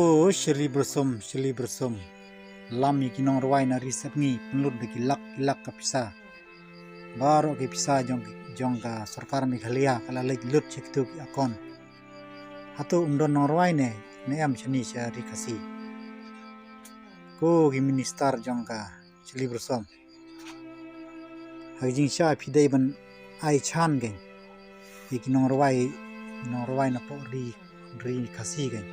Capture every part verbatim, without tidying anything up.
O Shirley Blossom, Shirley Blossom. Lam ïa ki nongrwai na Ri Sepngi, pynlut da ki lak ki lak ka pisa. Baroh ki pisa jong, jong ka sorkar Meghalaya ka la leit lut sha kito ki akon. Hato ym don nongrwai ne, ne em shane sha Ri Khasi? Ko ki minister jong ka Shirley Blossom. Ha ka jingshisha phi dei ban ai chance kein ïa ki nongrwai, nongrwai na poh ri, ri Khasi kein.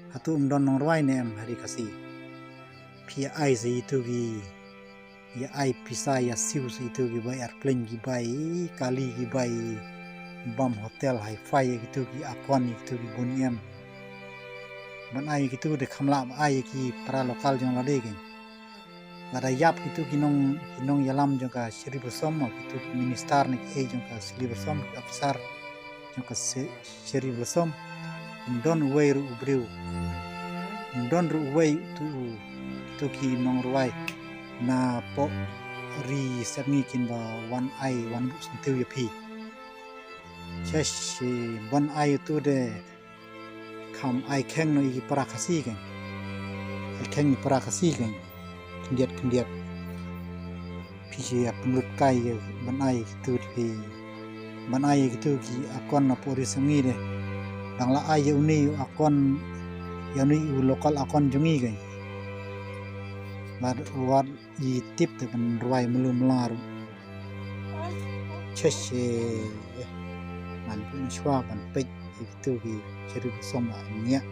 Hato ym don nongrwai ne em ha Ri Khasi? Phi ïa ai sa ïa kito ki, ïa ai pisa ïa siew sa ïa kito ki bai airplane ki bai, kali ki bai, bam hotel hi-fi ïa kito ki akon ïa kito ki bun ïem. Ban ai ïa kito de kham lah ba ai ïa ki para local jong lade kein. Lada ïap kito ki nong, ki nongïalam jong ka Shirley Blossom, kito ki minister ne kiei jong ka Shirley Blossom, ki officer jong ka Shirley Blossom. Ym don uwei ruh u briew, ym don ruh uwei uto, uto ki nongrwai na poh Ri Sepngi kin ba wan ai, wan buh syntiew ïa phi. Shisha ban ai uto de kham ai kheng noh ïa ki para Khasi kein. Ai kheng ïa ki para Khasi kein. Khyndiat khyndiat. Phi shu ïa pynlut kai ïa ban ai ïa kito phi, ban ai ïa kito ki akon na poh Ri Sepngi de. Dang la ai ïa une u akon, ïa une u local akon jong ngi kein. Bad wat ïa tip te ban rwai mlu mla ruh. Shisha ngan pynshwa ban peit ïa kito ki Shirley Blossom la ñiah.